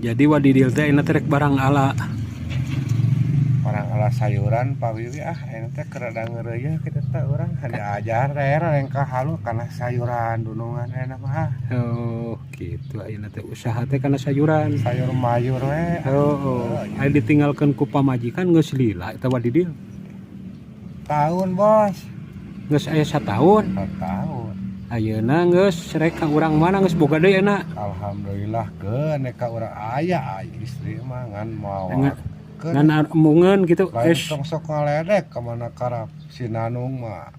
Jadi Wa Didil teh ayeuna teh rek barang ala. Barang ala sayuran, Pak Wiwi, ah, ayeuna teh keur rada ngeureuyeuh kitu teh urang hanya ajar daerah yang halu kana sayuran dunungan ayeuna mah, ah. Oh, gitu, ayeuna teh usaha teh kana sayuran. Sayur mayur we. Oh, aya ditinggalkeun ku pamajikan geus lila eta, Wa Didil? Tahun, Bos. Geus aya sataun. Tahun. Ayeuna geus rek ka urang mana, geus boga deui ayeuna? Alhamdulillah ke ka urang aya aya istri mah, ngan mawa Ngan embungeun gitu. Lain. Es. Tong sok ngaledek ka mana karap si Nanung mah.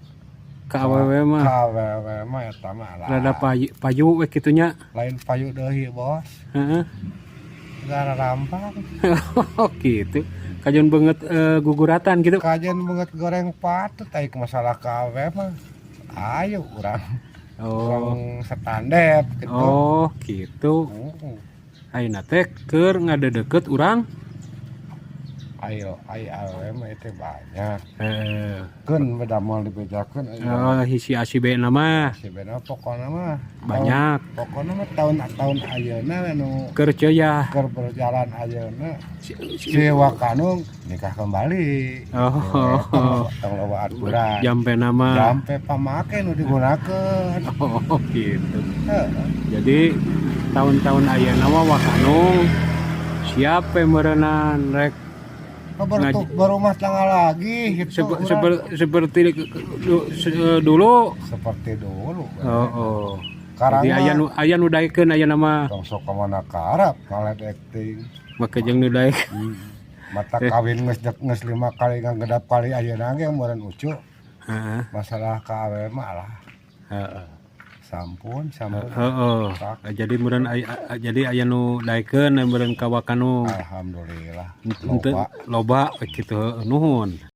Ka awewe mah. Ka awewe mah eta mah lah. Rada payu, payu we kitu nya. Lain payu deui, Bos. Heeh. Gara rampang. Oh, gitu. Kajeun beungeut guguratan gitu. Kajeun beungeut goreng patut ai masalah ka awewe mah ayo urang. Oh. Urang standep gitu. Oh, gitu. Ayeuna teh keur ngadedeket urang. Ayo, ayo awewe mah itu banyak. Eh. Keun beda moal dibejakeun ayo. Oh, si A si B nama. Si beda pokona mah. Banyak. Pokona mah tahun-tahun ayeuna we nu keur ya. Keur berjalan ayeuna. Si, si Wakanung nikah kembali. Oh. Tong loba aturan. Jampe nama. Jampe pamake nu digunakeun. Oh, gitu. Heeh. Jadi tahun-tahun ayeuna mah Wakanung siapa meureunan rek Oh, baru berumah tangga lagi gitu. Urang. Seperti dulu. Seperti dulu. Oh. Karang Jadi aya mah nu aya nu daekeun ayeuna mah. Tong sok ka mana karap ngaledek teuing. Make jeung nu daek. Mata kawin geus 5 kali ngagedap kali ayeuna ge meureun ucu. Heeh. Masalah ka awewe mah lah. Heeh. Sampun, sampun. Heeh. Jadi meureun aya, jadi aya nu daekeun meureun ka Wakanung. Alhamdulillah. Henteu Loba. Loba kitu, nuhun.